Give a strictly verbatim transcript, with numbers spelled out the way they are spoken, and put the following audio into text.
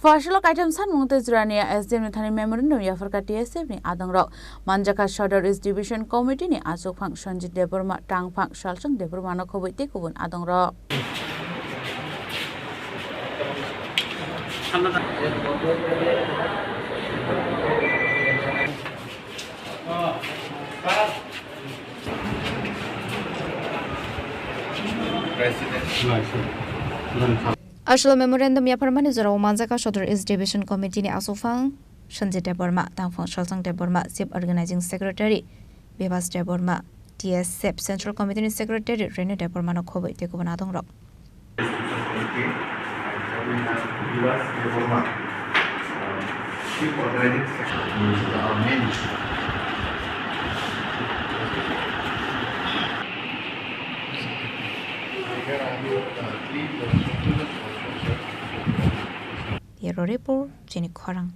Pashalo kaitam sanmung tei jurani S D M ni thani memorandum yapharkha T S F ni adongrok. Manjakha Sodor East Division Committee ni achukphang Sanjit Debbarma, tangphang Salsang Debbarma no khobwi tei kubun adongrok. Aswlao memorandum yapharmani jorao manjakha Sodor East Division Committee ni achukphang Sanjit Debbarma, tangphang Salsang Debbarma, Chief Organizing Secretary Bebas Debbarma, T S F Central Committee ni Secretary Renu Debbarma no khobwi tei kubun adongrok. Bureau Report, Chini Khorang.